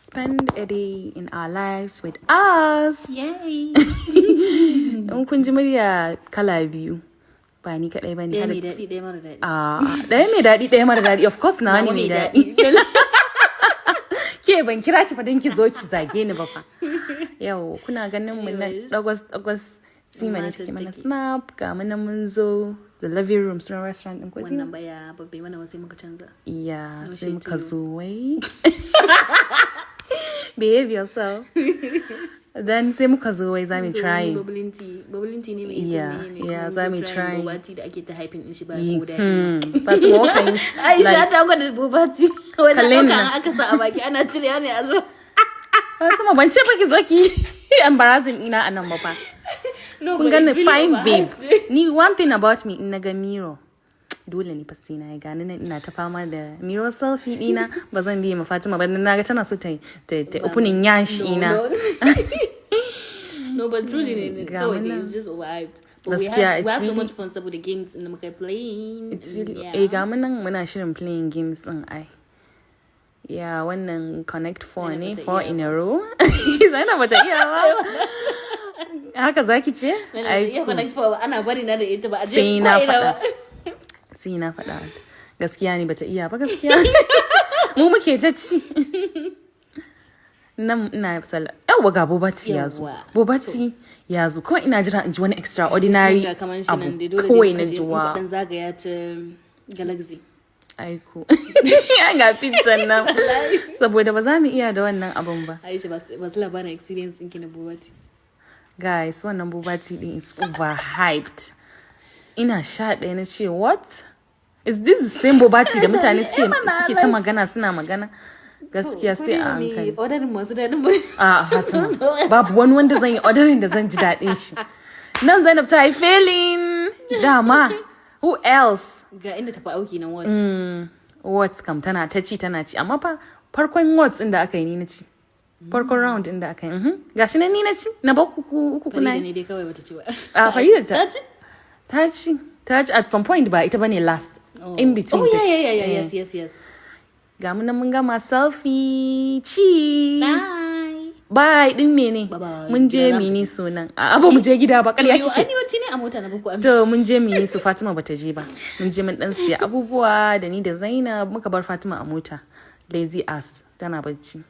Spend a day in our lives with us. Yay! In kun ji murya kala biyu, ba ni kaɗai ba ne. Ɗaya mai daɗi, ɗaya mara daɗi. Ah, ɗaya mai daɗi, ɗaya mara daɗi. Of course na Nawa ne mai daɗi. Ke ban kira ki fa don ki zo ki zage ni ba fa. Yau kuna ganin mu nan Anyways. dagwas dagwas. Sima ne take mana Take. snap. Ga mu nan mun zo The Living Room, sunan restaurant ɗin ko? Wannan baya babbe mana ba, sai muka canza. Yeah, No sai shade muka to you. zo wai. Behave yourself. Then sai muka zo wai za mu trying. Bubbling tea, bubbling tea ne mai Yeah, za mu trying. Boba tea da ake ta hyping din shi ba ko daɗi. Fatima, what can you Aisha like, ta gwada boba tea. Wani Kalle ni ɗauka nan. aka sa a baki ana cirewa ne a zo. Fatima, ban ce ba ki zo ki embarrassing ina a nan ba fa. No, Kun but gani it's really fine babe. overhyped. Ni, one thing about me, in na ga mirror, dole ne fa sai na yi. Gani nan ina ta fama da mirror selfie dina. Ba zan biye ma Fatima ba, na ga tana so ta opening yash No, ina. no. No, but truly, ne, Ga kawai mu dai nan. it's just overhyped. But we Gaskiya, had, it's we have so really- much fun saboda games in da muka yi playing. It's really Yeah. eh, ga mu nan muna shirin playing games din ai. Yeah, wannan Connect Four Zainab ne, bata four iya in a row. Zainab bata iya ba. Haka zaki ce? Ai, Iya, Connect Four ba, ana bari na da ita ba a je sai na ko ina faɗa. ba. Sai na faɗa. Gaskiya ne bata iya ba gaskiya. Mu muke ta ci. Nan ina sala. Yawwa, ga boba tea ya zo. Yawwa. Boba tea ya zo. Kawai ina jira in ji wani extraordinary Ga kaman shi abu. nan dai, dole dai Kawai muka na je ji muka wa. dan zagaya ta Galaxy. Aiko. Ga pizza nan. Saboda ba za mu iya da wannan abun ba. Aisha, ba su labarin experience ɗinki na boba tea. Guys, wannan boba tea din is overhyped. Ina sha ɗaya na ce, "What? Is this the same boba tea da mutane suke ta magana, suna magana?" Gaskiya sai a hankali. Ordering masu daɗin ba. A Fatima, babu wani wanda zan yi ordering da zan ji daɗin shi. Nan Zainab ta yi failing. Dama, who else? Ga inda tafi auki nan, what? Words kam tana ta ci, tana ci, amma fa farkon words ɗin da aka yi ni na ci. Farkon round ɗin da aka yi. Gashi nan ni na ci, na ba ku ku uku kuna Farida yi. ne dai kawai bata ci ba. A Farida ta Ta ci? Ta ci. Ta ci at some point, ba ita bane last. In between Oh, ta yeah, ci. yeah, Eh. yes. Ga mu nan mun gama selfie. Cheese. Bye. Bye din mene? Bye-bye. Mun je Gida za mu Miniso nan. A'a, ba mu je gida ba, ƙarya Yo, kike. ai ni wacce ne a mota na baku. To, mun je Miniso, Fatima bata je ba. Mun je mun dan siya abubuwa da ni da Zainab, muka bar Fatima a mota. Lazy ass, tana bacci.